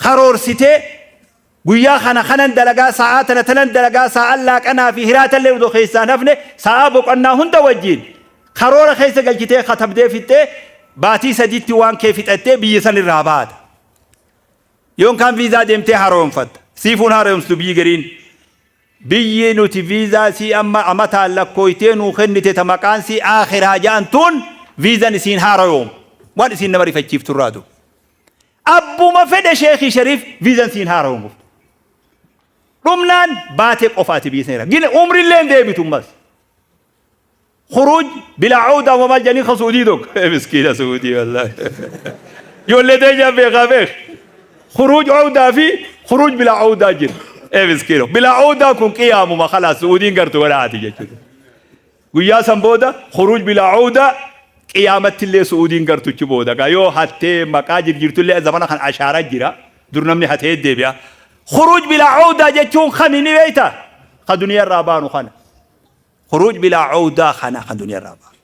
Karoorsitee guyyaa kana kanan dalagaa, sa'aa tana tanan dalagaa, sa'aan laaqanaa fi hiraatallee odoo keessaan hafne, sa'aa boqonnaa hunda wajjiin karoora keessa galchitee katabdee fixxee, baatii 3tti waan kee fixattee biyya san irraa baata. Yoon kaan viizaa deemtee haroomfatta. Siifuun haaromsitu biyyi gariin. Biyyi nuti viizaa sii amma amataan lakkooytee nuu kennite ta maqaan sii aakhiraa ja'an tun viizan isiin haarayoom. Waan isiin nama rifachiiftu irraa du. Abbuma fedhe sheekii shariif viizan siin haarayoomuftu. Dhumnaan baatee qofaati biyya san irraa. Gina umrillee hin deebitu ammas. Khuruuj bilaa awdaa wa maal jedhanii ka Suudii tokko. Miskiina Suudii wallaahi. Ijoollee teenyaa beekaa beek. Khuruuj awdaa fi khuruuj bilaa awdaa jira. Miskiina. Bilaa awdaa kun qiyaamuma khalaas Suudiin gartu walaati jechuudha. Guyyaa san booda khuruuj bilaa awdaa qiyaamatti illee Suudiin gartuchi booda. Gaa yoo hattee maqaa jirjiirtu illee zamana kan ashaaraa jira. Dur namni hatee deebi'a. Khuruuj bilaa awdaa jechuun kami ni beektaa? Ka duniyaa irraa baanu kana. Khuruuj bilaa owdaa kana kan duniyaa irraa baanu.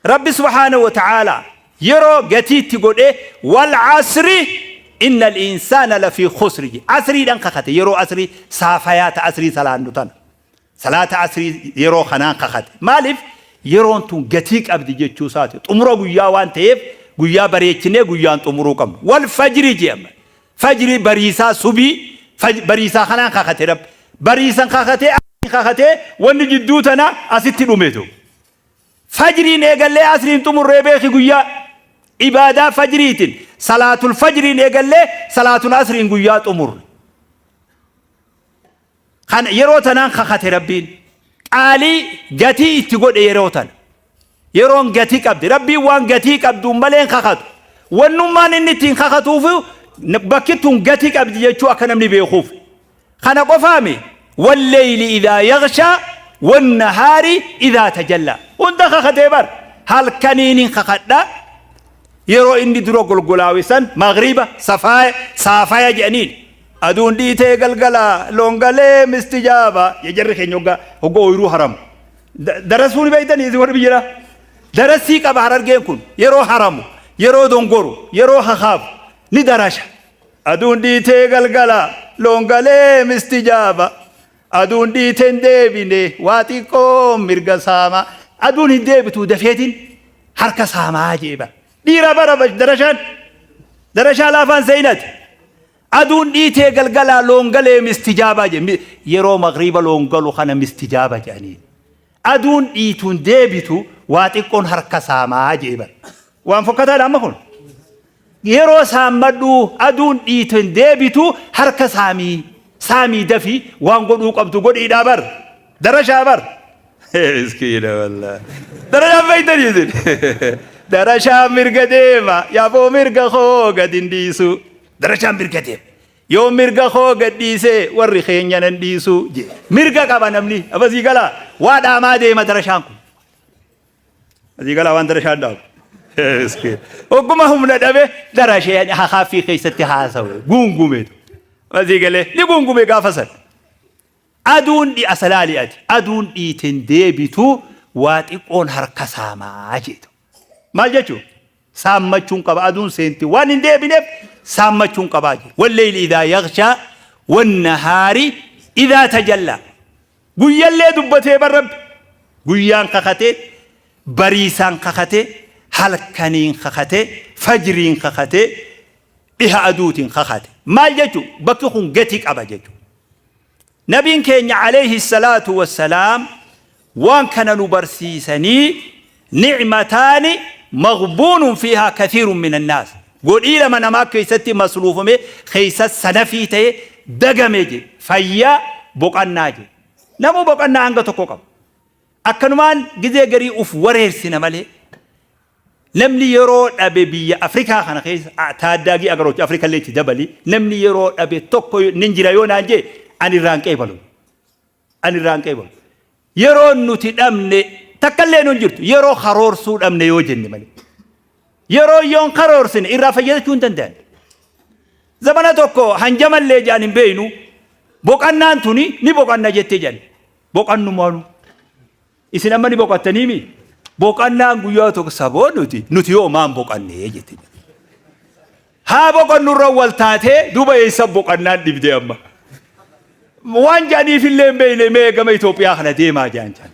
Rabbi subhaanahu wa ta'aalaa yeroo gatii itti godhee wal asri inna al-insaana lafii khusri jedhe. Asriidhaan kakate, yeroo asrii saafayaata asrii salaannu tana. Salaata asrii yeroo kanaan kakate. Maaliif? Yeroon tun gatii qabdi jechuu isaati. Xumura guyyaa waan ta'eef guyyaa bareechinee guyyaan xumuruu qabna. Wal fajri jedhama. Fajrii bariisaa, subii bariisaa kanaan kakate Rabbi. Bariisan kakatee, asriin kakatee, wanni jidduu tana asitti dhumetu. Fajriin eegallee asriin xumurree beeki guyyaa. Ibaadaa fajriitiin salaatul fajriin eegallee salaatul asriin guyyaa xumurre. Kana yeroo tanaan kakate Rabbiin. Qaalii gatii itti godhe yeroo tana. Yeroon gatii qabdi. Rabbiin waan gatii qabduun malee hin kakatu. Wannummaan inni ittiin kakatuuf bakki tun gatii qabdi jechuu akka namni beekuuf. Kana qofaami, walleyli idaa yaghshaa wannahaari idaa tajallaa. Hunda kakatee bar. Halkaniin hin kakadha. Yeroo inni dura golgolaawe san maghriba safaaya saafaya jedhaniin. Aduun dhiitee galgala loon galee mistijaaba. Jarri keenya hoggaa hogga ooyiruu haramu. Darasuu ni beektanii isin warri biyya darasii qaba. Harargeen kun yeroo haramu, yeroo dongoru, yeroo hakaafu ni darasha. Aduun dhiitee galgala loon galee mistijaaba. Aduun dhiitee hin deebine waa xiqqoo mirga saama. Aduun hin deebitu dafeetiin harka saamaa jee bara. Dhiira bara darashaan darashaa laafaan seenati. Aduun dhiitee galgalaa loon galee mistijaabaa jedhe. Yeroo magriiba loon galu kana mistijaaba jedhanii. Aduun dhiituun deebitu waa xiqqoon harka saamaa jee bara. Waan fokkataadha amma kun. Yeroo saammadhu aduun dhiiteen deebitu harka saamii. Saamii dafii waan godhuu qabdu godhiidhaa bar. Darashaa bar. Miskiina wallaahi. Darashaan beektanii isin. Darashaan mirga deema yaaboo mirga koo gad hin dhiisu. Darashaan mirga deema. Yoo mirga koo gad dhiisee warri keenya nan dhiisu jee. Mirga qaba namni. Abasii galaa waa dhaamaa deema darashaan kun. Asii galaa waan darashaan dhaamu. Miskiina. Hogguma humna dhabe darashee hakaaffii keessatti haasawe guungumeetu. Asii galee ni guungume gaafa san. Aduun dhi asalaali ati aduun dhiiteen deebitu waa xiqqoon harka saamaa jeetu. Maal jechuun? Saammachuun qaba, aduun seenti waan hin deebineef saammachuun qabaa jedhe. Walleyli idaa yaghshaa wannahaari idaa tajallaa. Guyyallee dubbatee bar Rabbi. Guyyaan kakatee, bariisaan kakatee, halkaniin kakatee, fajriin kakatee, dhiha aduutiin kakate. Maal jechuun? Bakki kun gati qaba jechuudha. Nabiin keenya alayhi salaatu wassalaam waan kana nu barsiisanii, ni'mataani maghbuunun fiihaa kathiirun minan naas. Godhii lama namaa keessatti masluufame, keessa sanafii ta'e dagame jedhe. Fayyaa, boqannaa jedhe. Namuu boqannaa hanga tokko qaba. Akkanumaan gizee garii uf wareersina malee namni yeroo dhabe biyya Afrikaa kana keessa, taaddaagii agarooti Afrika illee itti dabali, namni yeroo dhabe tokko nin jira yoo naan jee ani irraa hin qeebalu. Ani irraa hin qeebalu. Yeroo nuti dhabne takka illee nun jirtu yeroo karoorsuu dhabne yoo jenne malee. Yeroo yoon karoorsine irraa fayyadachuu hin danda'an. Zamana tokko hanjamallee jedhan hin beeynu, boqannaan tuni ni boqanna jettee jedhan. Boqannumaanu. Isin amma ni boqattaniimi? Boqannaan guyyaa tokko saboo nuti yoo maan boqannee jette. Haa boqonnu irra wal taatee duuba eessa boqannaan dhibdee amma. Waan jedhaniif illee hin beekne mee gama Itoophiyaa kana deemaa jedhan jedhan.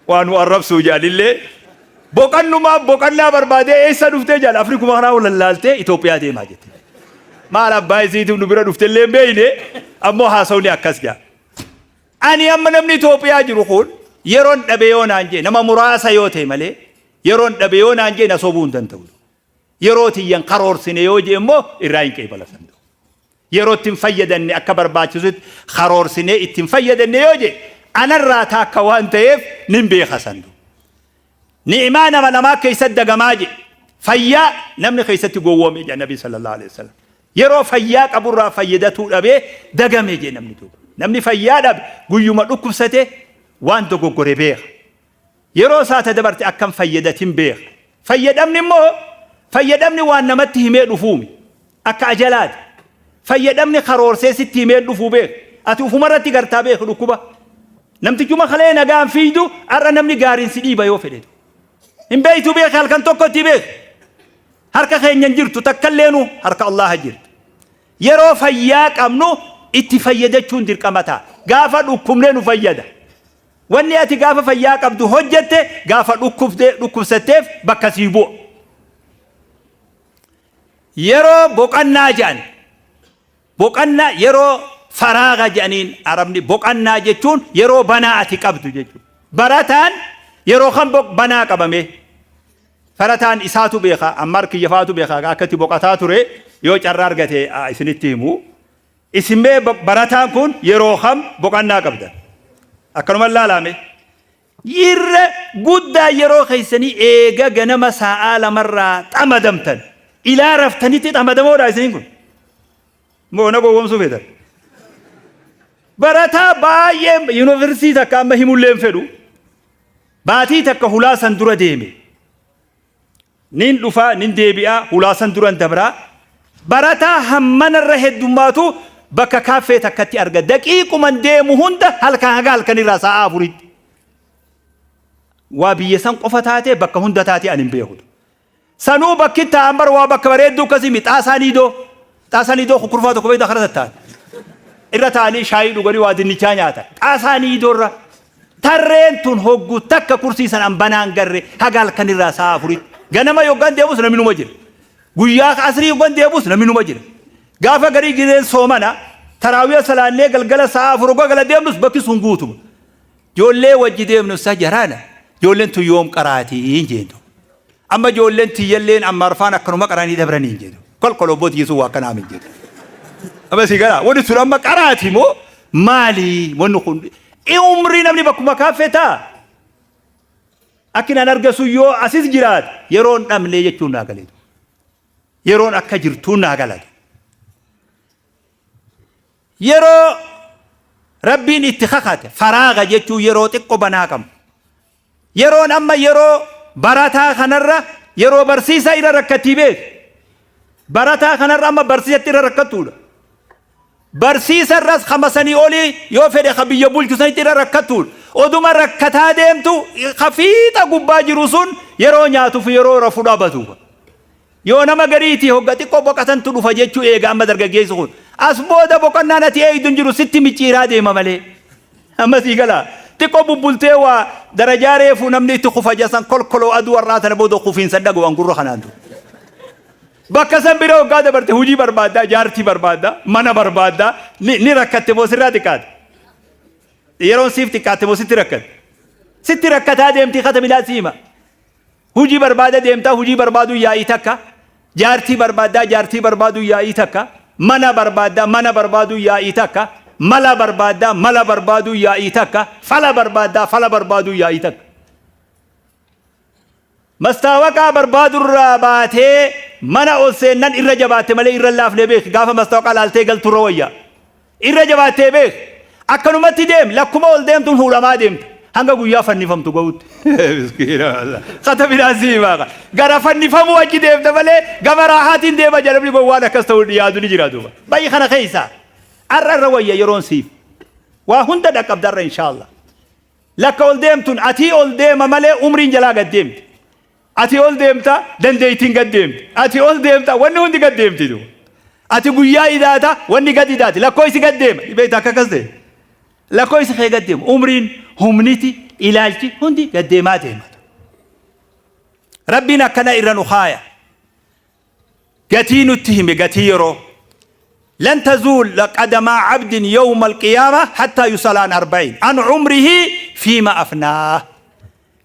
Waa nu arrabsuu jedhanillee boqannumaa boqannaa barbaadee eessa dhuftee jedhan Afrikuma kanaa wal lallaaltee Itoophiyaa deemaa jette. Maal abbaa isiitiif nu bira dhufte illee hin beekne ammoo haasawni akkas jedha. Ani amma namni Itoophiyaa jiru kun yeroon dhabe yoo naan jee nama muraasa yoo ta'e malee yeroon dhabe yoo naan jee na sobuu hin danda'u. Yeroo tiyyan karoorsine yoo jee immoo irraa hin qeebala danda'u. Yeroo ittiin fayyadanne akka barbaachisutti karoorsinee ittiin fayyadanne yoo jee anarraa taakka waan ta'eef nin beeka sandu. Ni'imaa nama lamaa keessatti dagamaa jee fayyaa namni keessatti gowwoome jedha Nabi sallallahu alaihi wasallam. Yeroo fayyaa qaburraa fayyadatuu dhabee dagame jee namni duuba. Namni fayyaa dhabe guyyuma dhukkubsate waan dogoggore beeka. Yeroo isaa ta dabarte akkam fayyadatin beeka. Fayyadamni immoo fayyadamni waan namatti himee dhufuumi. Akka ajalaati. Fayyadamni karoorsee sitti himee dhufuu beeka. Ati ufumarratti gartaa beeka dhukkuba. Namtichuma kalee nagaan fiigdu har'a namni gaariin si dhiiba yoo fedhe. Hin beektu beeka halkan tokkotti beeka. Harka keenya hin jirtu takkalleenu harka Allaaha jirti. Yeroo fayyaa qabnu itti fayyadachuun dirqama ta'a. Gaafa dhukkubnee nu fayyada. Wanni ati gaafa fayyaa qabdu hojjette gaafa dhukkubde dhukkubsatteef bakka sii bu'a. Yeroo boqannaa jedhan boqannaa yeroo faraaga jedhaniin arabni boqannaa jechuun yeroo banaa ati qabdu jechuudha. Barataan yeroo kan banaa qabame barataan isaatu beeka Ammaar kiyyafaatu beeka akka itti boqataa ture yoo carraa argate isinitti himu. Isin mee barataan kun yeroo kam boqannaa qabdan? Akkanuma ilaalame. Irra guddaa yeroo keessanii eega ganama sa'aa 2rraa xamadamtan. Ilaa raftanitti xamadamoodha isiniin kun. Moo na gowwoomsuu feetan? Barataa baay'ee yuunivarsiitii takka amma himullee hin fedhu. Baatii takka hulaa san dura deeme. Nin dhufaa nin deebi'aa hulaa san duran dabraa. Barataa hammanarra heddummaatu bakka kaaffee takkatti arga. Daqiiquman deemu hunda halkan haga halkanirraa sa'aa 4tti. Waa biyya san qofa taatee bakka hunda taatee ani hin beeku. Sanuu bakki taa'an bar waa bakka bareedduu akkasii mi xaasaa niidoo. Xaasaa niidoo kukurfaa tokko beektaa kana tatta'an. Irra taa'anii shaayii dhuganii waa dinnichaa nyaatan. Xaasaa niidoo irra. Tarreen tun hoggu takka kursii san an banaan garre haga halkanirraa sa'a 4tti. Ganama yoggan deemus namni numa jira. Guyyaa asrii yoggan deemus namni numa jira. Gaafa garii gizeen soomana taraawiya salaannee galgala sa'a 4 hoggaa gala deemnus bakki sun guutuma. Ijoollee wajji deemnu sa jaraana ijoolleen tun yoom qaraatii hin jeentu. Amma ijoolleen tiyyalleen amma arfaan akkanuma qaranii dabranii hin jedhu. Kolkol obbo Tiyyisuu waa akkanaa hin jedhu. Amma si gara wanni sun amma qaraati moo maali wanni kun umrii namni bakkuma kaaffee ta'a. Akki nan arga sun yoo asis jiraate yeroon dhabnee jechuun naa galeetu. Yeroon akka jirtuun naa galatu. Yeroo Rabbiin itti kakate faraaga jechuun yeroo xiqqo banaa qabnu. Yeroon amma yeroo barataa kanarra yeroo barsiisaa irra rakkattii beek. Barataa kanarra amma barsiisatti irra rakkattuudha. Barsiisa irras kama sanii olii yoo fedhe ka biyya bulchu sanitti irra rakkattuudha. Oduma rakkataa deemtu ka fiixa gubbaa jiru sun yeroo nyaatuuf yeroo rafu dhabatu. Yoo nama gariitii hogga xiqqoo boqatantu dhufa jechuu eega amma dargaggeessi kun. As booda boqonnaan ati eegdu hin jiru sitti micciiraa deema malee. Amma sii galaa. Xiqqoo bubbultee waa darajaa reefuu namni itti kufa jasan kolkoloo aduu har'aa tana booda kufiinsa dhagu an gurra kanaan ture. Bakka san bira hoggaa dabarte hojii barbaaddaa, jaartii barbaaddaa, mana barbaaddaa, ni rakkatte moo sirraa xiqqaate? Yeroon siif xiqqaatte moo sitti rakkatte? Sitti rakkataa deemtii kata bilaa si hima. Hujii barbaada deemtaa hujii barbaaduu yaa'ii takka, jaartii barbaaddaa jaartii barbaaduu yaa'ii takka, mana barbaaddaa mana barbaaduu yaa'ii takka, mala barbaaddaa mala barbaaduu yaa'ii takka, fala barbaaddaa fala barbaaduu yaa'ii takka. Mastaawaqaa barbaadurraa baatee mana ol seennan irra jabaatte malee irra hin laafne beeki gaafa mastaawaqaa laaltee galturra wayya. Irra jabaattee beek. Akkanumatti deem lakkuma ol deemtuun fuudhamaa deemta. Hanga guyyaa fannifamtu ga'utti. Miskiina wallah. Kata biraa si himaa. Gara fannifamuu achi deemta malee gama raahaatiin deema jedhamni gowwaan akkas ta'uu yaadu ni jira duuba. Bayi kana keessaa. Har'a irra wayya yeroon siif. Waa hunda dhaqqabda har'a inshaallah. Lakka ol deemtuun atii ol deema malee umriin jalaa gad deemti. Ati ol deemta, dandeeytiin gad deemti. Ati ol deemta, wanni hundi gad deemti duuba. Ati guyyaa idaata, wanni gad idaati. Lakkoofsi gad deema. Beekta akka akkas ta'e. Lakkoofsi kee gad deema. Umriin, humniti, ilaalchi hundi gad deemaa deema. Rabbiin akkana irra nu kaaya. Gatii nutti hime, gatii yeroo. Lan tazuul qadamaa cabdin yawma alqiyaama hattaa yus'ala an arba'in an umrihi fiima afnaah.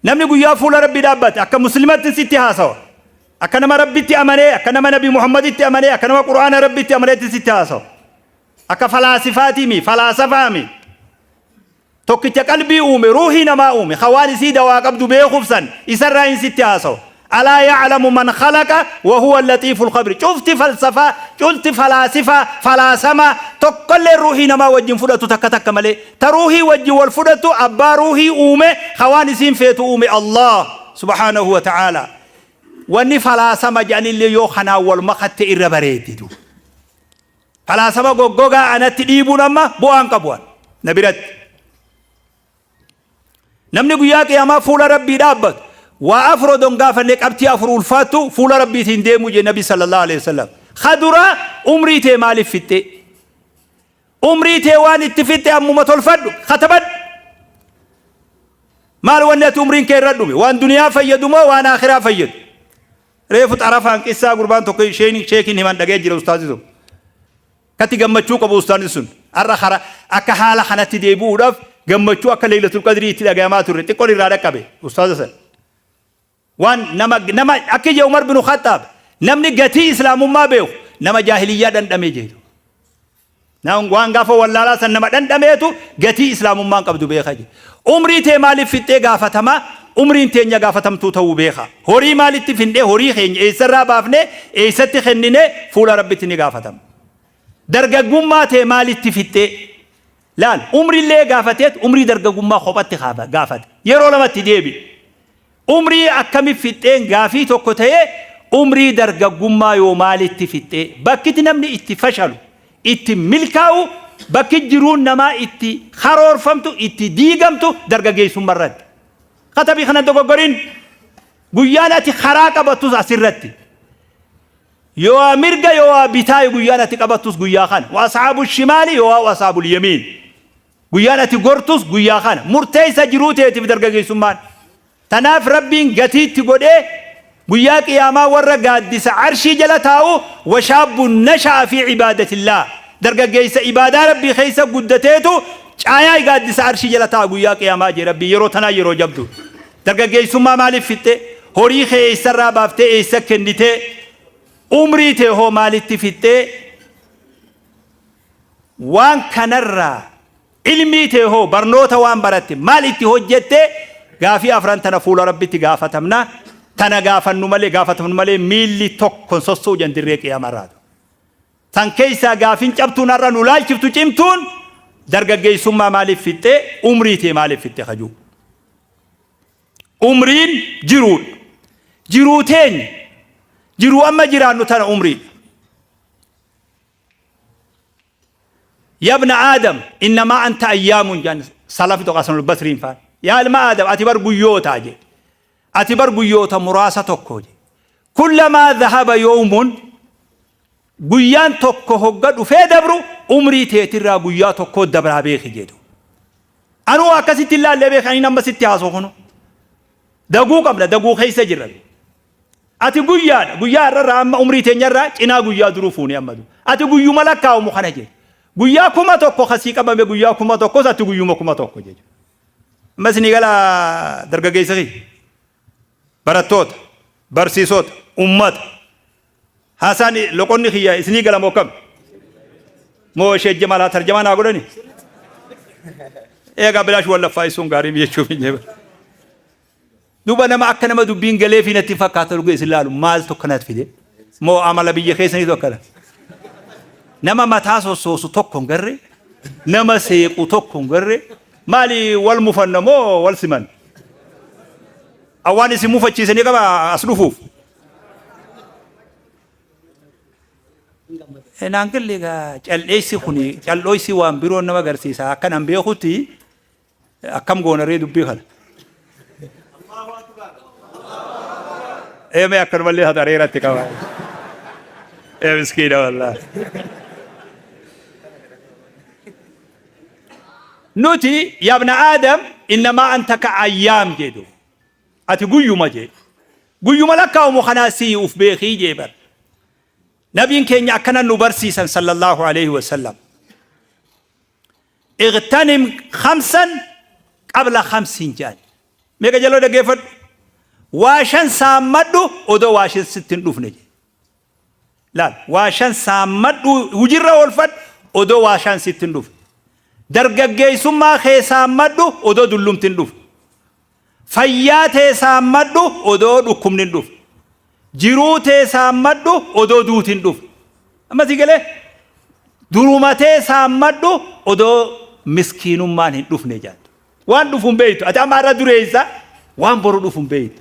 Namni guyyaa fuula Rabbii dhaabbate akka muslimatti sitti haasawa. Akka nama Rabbitti amanee, akka nama Nabi Muhammaditti amanee, akka nama Qur'aana Rabbitti amaneetti sitti haasawa. Akka falaasifaatii falaasafaa mi. Tokkicha qalbii uume, ruuhii namaa uume, ka waan isii dawaa qabdu beekuuf san isarraayin sitti haasawa. Alaa ya'lamu man khalaqa wa huwa al-laxiiful khabiir. Cufti falsafaa, culti falaasifaa, falaasamaa tokkolleen ruuhii namaa wajjin fudhatu takka takka malee. Ta ruuhii wajjin wal fudhattu abbaa ruuhii uume, ka waan isiin feetu uume Allaah subhaanahu wa ta'aalaa. Wanni falaasama jedhanillee yoo kanaan wal makatte irra bareeddi duuba. Falaasama goggogaa anatti dhiibuun amma bu'aan qabu an na biratti. Namni guyyaa qiyaamaa fuula Rabbii dhaabbatu waa afur odoo hin gaafanne qabxii afur ulfaattu fuula Rabbiitiin deemuu jee Nabi sallallahu alaihi wasallam. Ka duraa umrii tee maaliif fixxee? Umrii tee waan itti fixxe ammuma tolfadhu katabadhu. Maal wanni ati umriin kee irra dhume? Waan duniyaa fayyadu moo waan akhiraa fayyadu? Reefu xarafaan qissaa gurbaan tokko isheen sheekiin himan dhagee jira ustaazi tokko. Katti gammachuu qabu ustaazni sun. Har'a kara akka haala kanatti deebi'uudhaaf gammachuu akka leeylatul qadrii itti dhagayamaa turre xiqqoon irraa dhaqqabe ustaaza san. Waan nama nama akka jee Umar bin Khattaab namni gatii islaamummaa beeku nama jaahiliyyaa dhandhame jedhu. Waan gaafa wallaalaa san nama dhandhameetu gatii islaamummaan qabdu beeka jedhe. Umrii tee maaliif fixxee gaafatamaa? Umriin teenya gaafatamtuu ta'uu beeka. Horii maalitti findhee horii keenya eessarraa baafnee eessatti kenninee fuula Rabbitti ni gaafatama. Dargaggummaa tee maalitti fixxee? Laal umrillee gaafateet umrii dargaggummaa kophatti gaafate. Yeroo lamatti deebi'e. Umrii akkami fixxeen gaafii tokko ta'ee umrii dargaggummaa yoo maalitti fixxee? Bakkiti namni itti fashalu, itti milkaa'u, bakki jiruun namaa itti karoorfamtu, itti diigamtu dargaggeessumma irratti. Katabii kana dogoggorin. Guyyaan ati karaa qabattus asirratti. Yoo mirga yoo bitaa guyyaan ati qabattus guyyaa kana. Wa asxaabu shimaali yoo asxaabul yamiin. Guyyaan ati gortus guyyaa kana. Murteessa jiruu teetiif dargageessummaan. Tanaaf Rabbiin gatii itti godhee guyyaa qiyaamaa warra gaaddisa arshii jala taa'u washaabbun nasha'a fi ibaadatillaah. Dargaggeessa ibaadaa Rabbii keessa guddateetu caayaa gaaddisa arshii jala taa'a guyyaa qiyaamaa jee Rabbiin yeroo tanaa yeroo jabdu. Dargaggeessummaa maaliif fixxe? Horii kee eessarraa baaftee eessa kennitee? Umrii tee hoo maalitti fixxee? Waan kanarraa ilmii tee hoo barnoota waan baratte maal itti hojjette? Gaafii afran tana fuula Rabbitti gaafatamna. Tana gaafannu malee gaafatamnu malee miilli tokko hin sosso'u jedhan dirree qiyaamarraa. San keessaa gaafiin cabtuun har'a nu laalchiftu cimtuun dargaggeessummaa maaliif fixxee umrii tee maaliif fixxe kajuu. Umriin jiruudha. Jiruu teenya jiruu amma jiraannu tana umriidha. Yabna Aadam innamaa anta ayyaamun jedhan salafi tokko Hasanul Basriin faan. Yaa ilma Aadam ati bar guyyootaa jedhe. Ati bar guyyoota muraasa tokko jedhe. Kullamaa dhahaba yawmun guyyaan tokko hogga dhufee dabru umrii teetirraa guyyaa tokkoo dabraa beeki jedhu. Anuu akkasitti hin laallee beeki ani amma sitti haasoo kunu. Daguu qabna daguu keessa jirra. Ati guyyaadha. Guyyaa har'arraa amma umrii teenyarraa cinaa guyyaa duruu fuunee amma du. Ati guyyuma lakkaa'amu kana jedhe. Guyyaa 1000 kasii qabame guyyaa 1000s ati guyyuma 1000 jedhe. Amma isinii gala dargaggeessa kiyya. Barattoota, barsiisota, ummata. Haasaan loqonni kiyya isinii gala moo kam? Moo ishee jamaal haa tarjamaa naa godhani? Eegaa bilaash wallaffaa isuun gaarii jechuuf hin jee. Duuba nama akka nama dubbiin galeefii natti hin fakkaatu dhuga isin laalu maaltu akkanatti fide? Moo amala biyya keessaniitu akkana? Nama mataa sossoosu tokko hin garre, nama seequ tokko hin garre, maali wal mufanna moo wal siman? Awwaan isin mufachiisanii qaba as dhufuuf. Naan galle egaa cal'eessi kuni cal'ooysi waan biroo nama agarsiisa akkan an beekutti Akkam goona ree dubbii kana? Eemee akkanumallee haa areeratti qaba. Ee miskiina wallaahi. Nuti yabna Aadam innamaa anta ka ayyaam jedhu. Ati guyyuma jee. Guyyuma lakkaa'umu kanaa sii uf beekii jee bar. Nabiin keenya akkana nu barsiisan sallallahu alaihi wasallam. Ightanim khamsan qabla khamsin jedhan. Mee qajeeloo dhaggeeffadhu. Waa shan saammadhu odoo waa shan sitti hin dhufne jedhe. Laal waa shan saammadhu hujirra oolfadhu odoo waa shan sitti hin dhufne. Dargaggeessummaa kee saammadhu odoo dullumti hin dhufne. Fayyaa tee saammadhu odoo dhukkubni hin dhufne. Jiruu tee saammadhu odoo duuti hin dhufne. Amma sii galee? Duruma tee saammadhu odoo miskiinummaan hin dhufne jedhan. Waan dhufu hin beektu. Ati amma har'a dureessa waan boru dhufu hin beektu.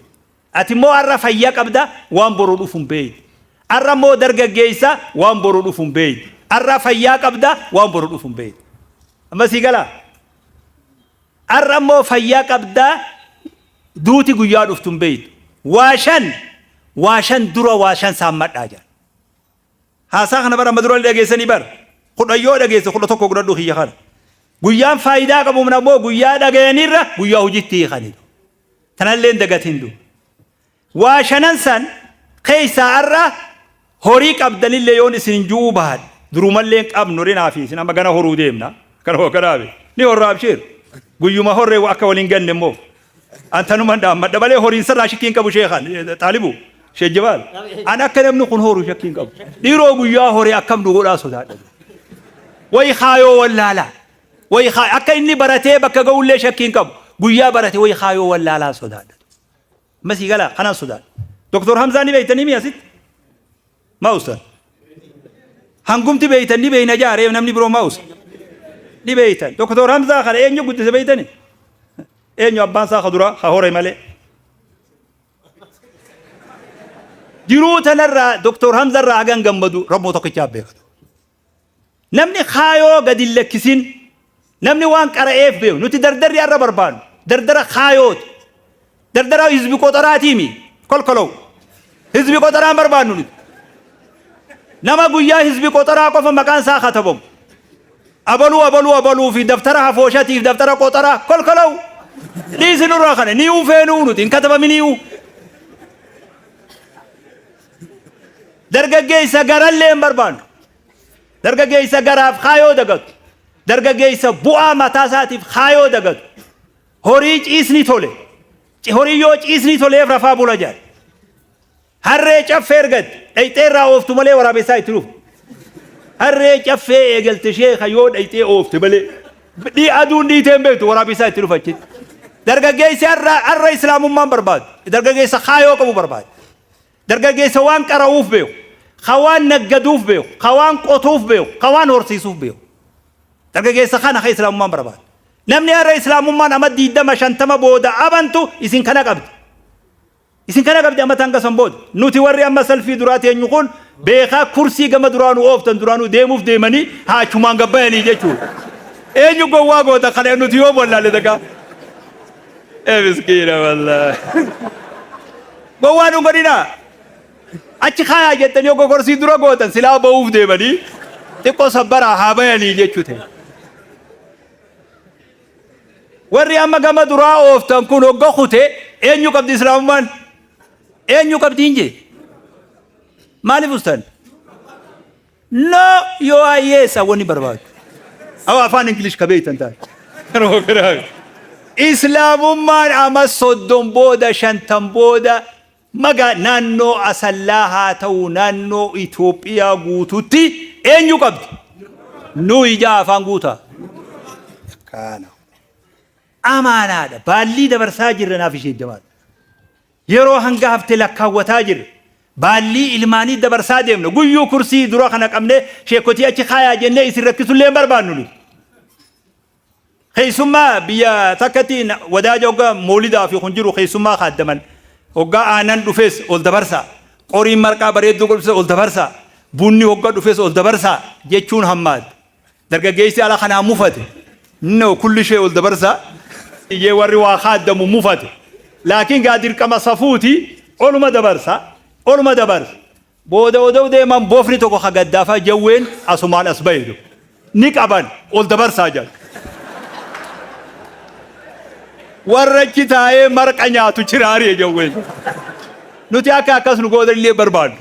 Ati immoo har'a fayyaa qabda waan boru dhufu hin beektu. Har'a immoo dargaggeessa waan boru dhufu hin beektu. Har'a fayyaa qabda waan boru dhufu hin beektu. Amma sii galaa? Har'a immoo fayyaa qabda duuti guyyaa dhuftu hin beektu. Waa shan waa shan dura waa shan saammadhaa jedhan. Haasaa kana bara amma dura dhageessanii bar. 10 yoo dhageesse 11 godhadhu kiyya kana. Guyyaan faayidaa qabu ammoo guyyaa dhagayanirra guyyaa hojiitti hiikaniidha. Tanallee hin dagatin du. Waa shanan san keessaa har'a horii qabdanillee yoon isin ju'uu baadhe durumallee hin qabnu rinaa fi isin amma gana horuu deemna. Kana hoo kanaafi ni horraa abshiir. Guyyuma horree akka waliin ganne immoo. An tanuman dhaammadha malee horiin sarraa shakkii hin qabu sheekan xaalibu sheek Jamaal. An akka namni kun horu shakkii hin qabu. Dhiiroo guyyaa horee akkam nu godhaa sodaadha. Wayi kaayoo wallaalaa. Wayi akka inni baratee bakka ga'ullee shakkii hin qabu. Guyyaa barate wayi kaayoo wallaalaa sodaadha. Amma sii galaa kanaan sodaadha. Doktor Hamzaa ni beektanii mi asitti? Maa ustaz? Hangumti beeytan ni beeyna jaaree namni biroo maa usa? Ni beeytan. Doktor Hamzaa kana eenyu guddise beeytani? Eenyu abbaan isaa ka duraa ka hore malee. Jiruu tanarraa Doktor Hamzarraa hagan gammadu Rabbuma tokkichaa beekatu. Namni kaayoo gadi hin lakkisin, namni waan qara'eef beeku, nuti dardarri har'a barbaannu dardara kaayooti. Dardara hizbi qoxaraatii mi? Kolkolow. Hizbi qoxaraa hin barbaannu nuti. Nama guyyaa hizbi qoxaraa qofa maqaan isaa katabamu. Abaluu abaluu abaluu fi daftara hafooshatiif daftara qoxaraa kolkolow. Dhiisi nurraa kana ni'uu feenuu nuti hin katabamini'uu. Dargaggeessa garallee hin barbaannu. Dargaggeessa garaaf kaayoo dagatu. Dargaggeessa bu'aa mataa isaatiif kaayoo dagatu. Horii ciisni tole. Horii yoo ciisni toleef rafaa bula jedha. Harree caffee ergatti. Dhayxee irraa ooftu malee waraabessaa itti dhufu. Harree caffee eegalte sheeka yoo dhayxee oofte malee. Dhii aduun dhiitee hin beektu waraabessaa itti dhufa achitti. Dargaggeessi har'a islaamummaan barbaadu. Dargaggeessa kaayoo qabu barbaadu. Dargaggeessa waan qara'uuf beeku, ka waan naggaduuf beeku, ka waan qotuuf beeku, ka waan horsiisuuf beeku. Dargaggeessa kana ka islaamummaan barbaadu. Namni har'a islaamummaan ama 20 50 booda amantu isin kana qabdi. Isin kana qabdi amma hanga san booda. Nuti warri amma salfii duraa teenyu kun beekaa kursii gama duraanuu ooftan duraanuu deemuuf deemanii haa achumaan gabbayanii jechuudha. Eenyu gowwaa goota kana nuti yoo wallaalle takka. Ee miskiina wallaahi. Gowwaa nu godhinaa. Achi kaayaa jettanii yoo gogorsii dura gootan silaa ba'uuf deemanii xiqqoo sabbaraa haa bayanii jechuu ta'e. Warri amma gama duraa ooftan kun hogga kute eenyu qabdi islaamummaan? Eenyu qabdi hin jee? Maaliif ustan? No yoo ayyeessa wanni barbaadu. Awa afaan English ka beektan taate. Islaamummaan ama 30 booda 50 booda maga naannoo Asallaa haa ta'u naannoo Itoophiyaa guututti eenyu qabdi? Nu ijaa afaan guutaa. Kana. Amaanaadha. Baallii dabarsaa jirra naaf ishee jamaadha. Yeroo hanga hafte lakkaawwataa jirra. Baallii ilmaanii dabarsaa deemna. Guyyuu kursii dura kana qabnee sheekkotii achi kaayaa jennee isin rakkisullee hin barbaannu nuti. Keessummaa biyya takkatti wadaaja hoggaa moolidaa fi kun jiru keessummaa kaaddaman. Hoggaa aanan dhufes ol dabarsaa. Qoriin marqaa bareedduu dhufes ol dabarsaa. Bunni hogga dhufes ol dabarsaa jechuun hammaate. Dargaggeessi ala kanaa mufate. No kulli ishee ol dabarsaa. Iyyee warri waa kaaddamu mufate. Laakiin gaa dirqama safuuti. Oluma dabarsa, oluma dabarsa. Booda odoo deeman bofni tokko ka gaddaafaa jawween asumaan as bahe. Ni qaban ol dabarsaa jedhan. Warra achi taa'ee marqa nyaatu chiraari'e jawween. Nuti akka akkas nu gootan illee barbaadnu.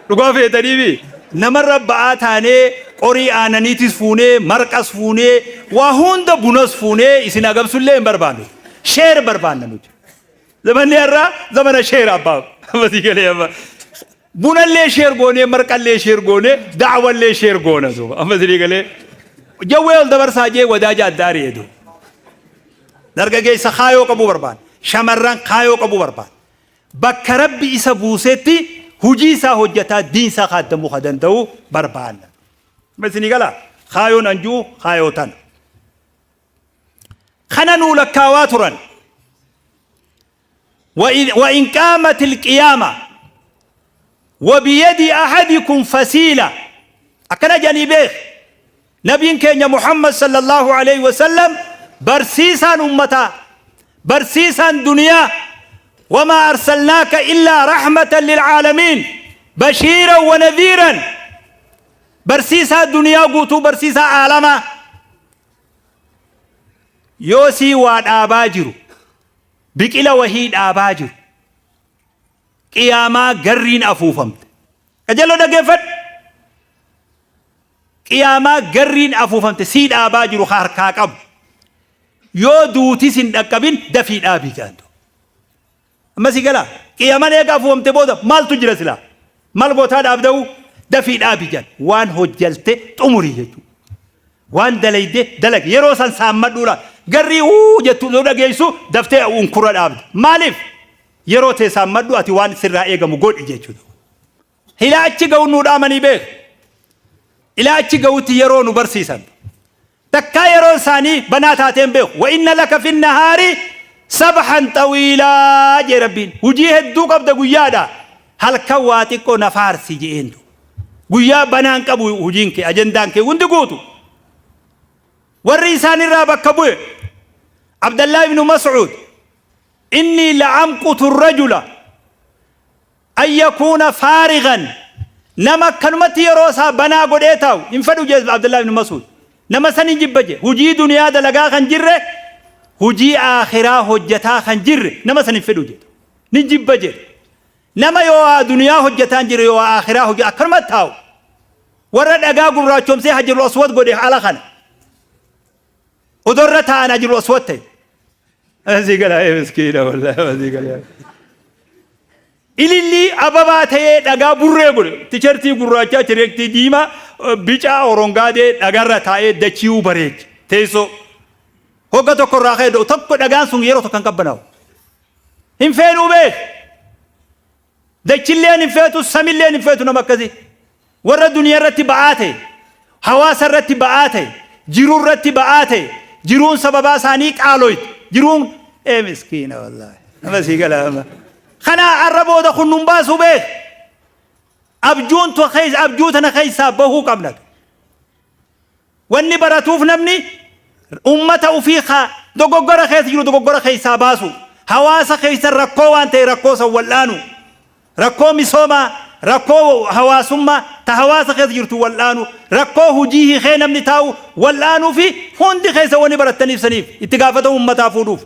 Dhugaa feetaniifi namarra ba'aa taanee qorii aananiitis fuunee marqas fuunee waa hunda bunas fuunee isin agabsullee hin barbaannu. Sheer barbaanna nuti. Zamanni har'aa zamana sheer abbaa. Masii galee amma. Bunallee sheer goonee marqallee sheer goonee da'awallee sheer goona duuba. Amma isinii galee jawwee ol dabarsaa jee wadaaja adda ari'e duuba. Dargageessa kaayoo qabuu barbaada. Shamarran kaayoo qabuu barbaada. Bakka Rabbi isa buusetti hujii isaa hojjataa diin isaa kaaddamuu ka danda'u barbaanna. Amma isinii galaa kaayoon anjuu kaayoo tana. Kana nuu lakkaawaa turan. وإن قامت القيامة وبيد أحدكم فسيلة أكنا جاني بيخ نبي كينيا محمد صلى الله عليه وسلم برسيسان أمتا برسيسان دنيا وما أرسلناك إلا رحمة للعالمين بشيرا ونذيرا برسيسا دنيا قوتو برسيسا عالما يوسي واد آباجرو biqila wahii dhaabaa jiru. Qiyaamaa garriin afuufamte. Qajeeloo dhaggeeffadhu. Qiyaamaa garriin afuufamte sii dhaabaa jiru harkaa qabu. Yoo duutis hin dhaqqabin dafii dhaabii jedhan. Amma si galaa qiyaamaan eega afuufamte booda maaltu jira silaa? Maal gootaa dhaabda'u? Dafii dhaabii jedhan. Waan hojjalte xumurii jechuudha. Waan dalayde dalagi. Yeroo san saammadhuu laal. Garrii uu jettu yoo dhageessu daftee unkura dhaabda. Maaliif? Yeroo tee saammadhu ati waan sirraa eegamu godhi jechuudha. Ilaa achi ga'u nuu dhaamanii beeku. Ilaa achi ga'utti yeroo nu barsiisan. Takkaa yeroon isaanii banaa taateen beeku. Wa inna laka fi nahaari sabhan xawiilaa jee Rabbiin. Hujii hedduu qabda guyyaadha. Halkan waa xiqqoo na faarsi je'een. Guyyaa banaan qabu hujiin kee ajendaan kee hundi guutu. Warri isaan irraa bakka bu'e Abdallah ibn Mas'ud inni la'amqutu rajula an yakuuna faarigan nama akkanumatti yeroo isaa banaa godhee taa'u hin fedhu jee Abdallah ibn Mas'ud. Nama san hin jibba jee hujii duniyaa dalagaa kan jirre hujii aakhiraa hojjataa kan jirre nama san hin fedhu jee ni jibba jee. Nama yoo waa duniyaa hojjataa hin jirre yoo waa aakhiraa hojjata akkanumatti taa'u. Warra dhagaa gurraachomsee hajarul aswad godhe ala kana. Odoo irra taa'an hajarul aswad ta'e. Asii galaa ee miskiina wallaahi asii galaa. Ilillii ababaa ta'ee dhagaa burree godhe. Tishertii gurraachaa tireektii diimaa bicaa orongaadee dhagarra taa'ee dachii'uu bareeche. Teessoo. Hogga tokko irraa ka'e tokko dhagaan sun yeroo tokko hin qabbanaa'u. Hin feenuu beek. Dachilleen hin feetu, samilleen hin feetu nama akkasii. Warra duniyaa irratti ba'aa ta'e, hawaasa irratti ba'aa ta'e, jiruu irratti ba'aa ta'e, jiruun sababaa isaanii qaaloyte, jiruun ee miskiina wallaahi. Nama sii gala amma. Kana arra booda kun nun baasu beek. Abjuun abjuu tana keessaa bahuu qabna. Wanni baratuuf namni ummata ufii ka dogoggora keessa jiru dogoggora keessaa baasu, hawaasa keessa rakkoo waan ta'e rakkoo san wal'aanu, rakkoo misoomaa, rakkoo hawaasummaa ta hawaasa keessa jirtu wal'aanu, rakkoo hujii hiikee namni taa'u wal'aanuu fi hundi keessa wanni barattaniif saniif itti gaafatama ummataa fuudhuuf.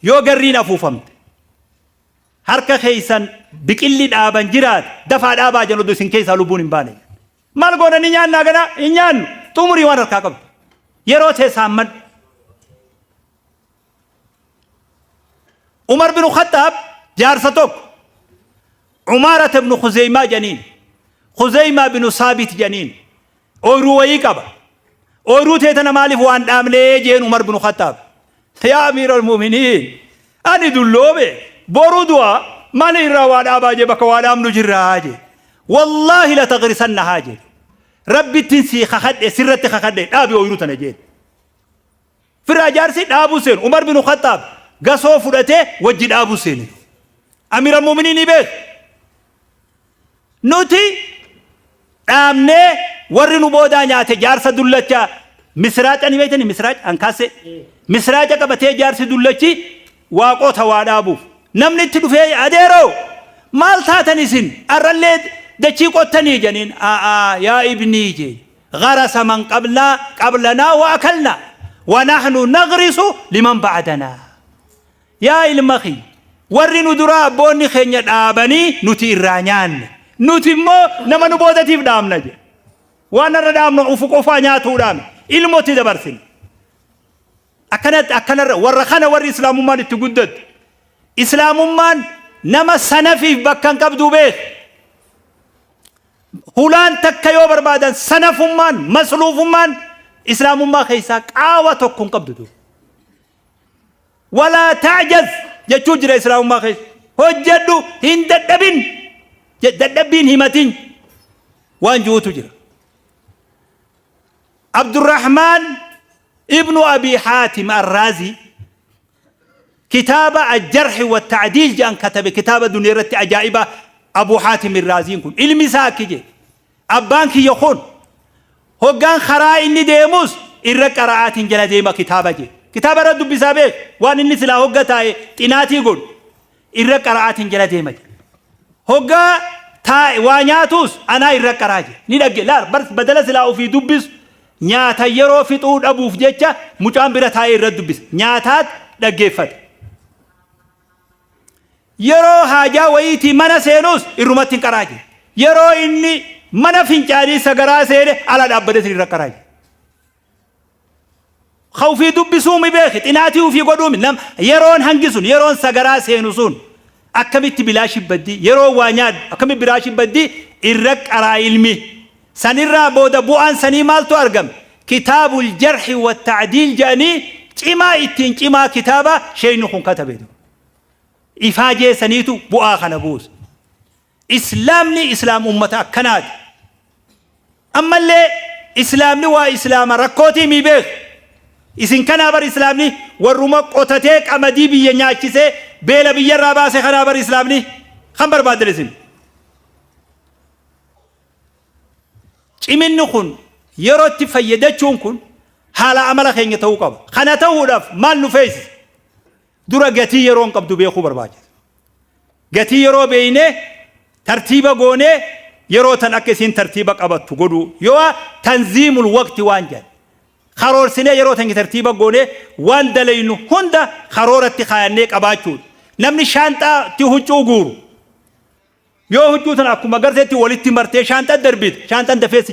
Yoo garriin afuufamte. Harka keessan biqilli dhaaban jiraate dafaa dhaabaa jedhan odoo isin keessaa lubbuun hin baane. Maal goona ni nyaannaa ganaa hin nyaannu xumurii waan harkaa qabdu. Yeroo tee saammadhu. Umar bin Khattaab jaarsa tokko Umaarata ibn Khuzeymaa jedhaniin Khuzeymaa bin Saabit jedhaniin Ooyruu wayii qaba. Ooyruu tee tana maaliif waan dhaabnee jeen Umar bin Khattaab. Yaa Amiiral Mu'miniin ani dulloome boru du'a maali irraa waa dhaabaa jee bakka waa dhaabnu jirraa jee. Wallaahi la tagrisannahaa jee. Rabbittiin sii kakadhe sirratti kakadhe dhaabi ooyruu tana jeen. Firraa jaarsi dhaabuu seenu. Umar bin Khattaab gasoo fudhatee wajji dhaabuu seene. Amiiral Mu'miniin ni beeka. Nuti dhaabnee warri nu boodaa nyaate jaarsa dullacha misiraaca ni beektani misiraaca ankaassee misiraaca qabatee jaarsi dullachi Waa qota, waa dhaabuuf namni itti dhufee, "Adeeroo, maal taatan isin arrallee dachii qottanii?" janiin. "A'aa, yaa ibnii," jee, "غرس من قبلنا قبلنا وأكلنا ونحن نغرس لمن بعدنا." Yaa ilma kiyya, warri nu duraa abboonni keenya dhaabanii nuti irraa nyaanne, nuti immoo nama nu boodatiif dhaabna jedhe. Waan irra dhaabnu ufu qofaa nyaatuudhaan ilmotti dabarsine. Akkanatti akkanarra warra kana warri islaamummaan itti guddattu. Islaamummaan nama sanafiif bakka hin qabdu, beek. Hulaan takka yoo barbaadan, sanafummaan, masluufummaan islaamummaa keessaa qaawa tokko hin qabdu. ولا تعجز jechuu jira islaamummaa keessa. Hojjedhu, hin dadhabin, dadhabbiin himatin waan jirutu jira. Abdurrahmaan Ibnu Abi Haatim Arraazii kitaaba الجرح والتعديل jedhan katabe. Kitaaba duniyaa irratti ajaa'iba. Abu Haatim Arraaziin kun ilmi isaa akki jedhe: "Abbaan kiyya kun hoggaan karaa inni deemus irra qara'aatiin jala deema kitaaba," jedhe. Kitaaba irra dubbisaa beek. Waan inni silaa hogga taa'e xinaatii godhu irra qara'aatiin jala deema jedhe. Hoggaa taa'e waa nyaatus anaa irra qaraa jedhe. Ni dhagge laal badala silaa ofii dubbisu, nyaata yeroo fixuu dhabuuf jecha mucaan bira taa'ee irra dubbisa, nyaataat dhaggeeffate. Yeroo haajaa wayiitii mana seenus irrumatti hin qaraa jedhe. Yeroo inni mana fincaanii sagaraa seene ala dhaabbatee irra qaraa jedhe. Ka ufii dubbisuu mi beeki, xinaatii ufii godhuu mi nam. Yeroon hangi sun, yeroon sagaraa seenu sun akkamitti bilaa shibbaddi, yeroo waa nyaadhu akkamitti biraa shibbaddi, irra qaraa ilmi. Sanirraa booda bu'aan sanii maaltu argame? كتاب الجرح والتعديل jedhanii cimaa ittiin cimaa kitaaba sheeyni kun katabe. Ifaajee saniitu bu'aa kana buuse. Islaamni islaam ummata akkanaati. Ammallee islaamni waa islaama rakkootii mi beek. Isin kanaa bar, islaamni warruma qotatee qamadii biyya nyaachisee beela biyyarraa baase kanaa bar. Islaamni kan barbaadan isin. Ciminni kun, yerootti fayyadachuun kun haala amala keenya ta'uu qaba. Kana ta'uudhaaf maal nu feesisa? Dura gatii yeroon qabdu beekuu barbaachisa. Gatii yeroo beeynee tartiiba goonee yeroo tan akka isiin tartiiba qabattu godhuu, yoo تنظيم الوقت waan jedhan karoorsinee yeroo tan tartiiba goonee waan dalaynu hunda karooratti kaayannee qabaachuudha. Namni shaanxaatti huccuu guuru yoo huccuu tan akkuma garteetti walitti martee shaanxaa darbite, shaanxaan dafeessi.